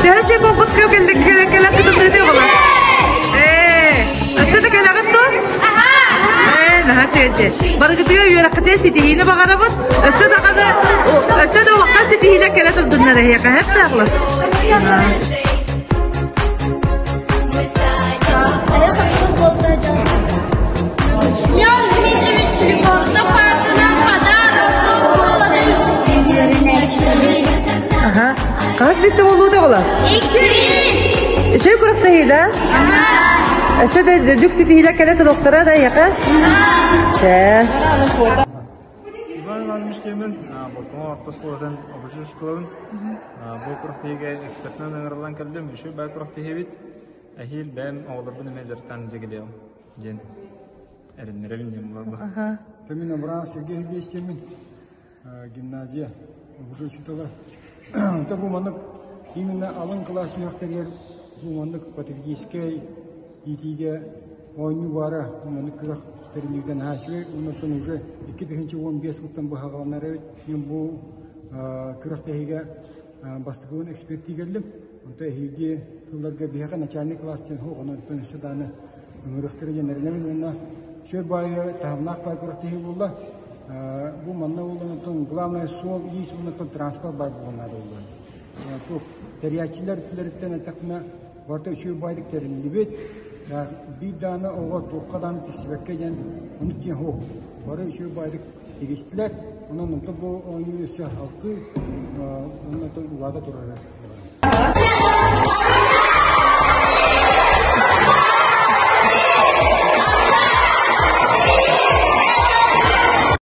Төһө чэй буолбут кэллик кэлэн кытынныытыы оҕолор? Ээ, өссө да кэлэҕит дуо? Ээ, наһаа үчүгэй Барыгытыгар үөрэххитигэр ситиһиини баҕарабыт. Өссө даҕаны, өссө да улахан ситиһиилэр кэлэ турдуннар эһиэхэ, һэптээхлэр. Аха. Хаһыс миэстэ буоллугут оҕолор? Үчүгэй күрэхтэһии да? Өссө да үрдүк ситиһиилэр кэлэ туруохтара да эйиэхэ? Чэ. Иван Иванович диэммин, Болтоҥо орто оскуолатын обучу учууталабын. Бу күрэхтэһиигэ экспертынан ыҥырыллан кэллим. Үчүгэй баар күрэхтэһиибит. Эһиил бэйэм оҕолорбун эмиэ дьарыктаан дьигилиэҕим диэн эрэннэрэбин диэн буолла. Мин Абрам Сергей Сергеевич диэммин, гимназия обучу учуутала. Онто бу маннык именно алын кылаас үөрэхтэригэр бу маннык патриотическай иитиигэ оонньуу баара маннык күрэх тэриллибитэ наһаа үчүгэй. Оннуттан уже 2015 сылтан быһаҕаланар эбит. Мин бу күрэхтэһиигэ бастакыбын эксперттии кэллим. Онто эһиги тылларга биһиэхэ начальник класс диэн суох, онон өссө даҕаны ыҥырыахтара диэн эрэнэбин уонна үчүгэй баайы таһымнаах баай күрэхтэһии буолла. Бу манна буолан оттон главное суол-иис уонна оттон транспорт баар буолуон наада буолла. Туох тэрийээччилэр өттүлэриттэн эттэхпинэ барыта үчүгэй баайдык тэриллибит. Биир даҕаны оҕо туохха даҕаны тиксибэккэ диэн оннук диэн суох. Бары үчүгэй баайдык тигистилэр. Онон онтон бу оонньуу өссө халкыы, онон улаата турара.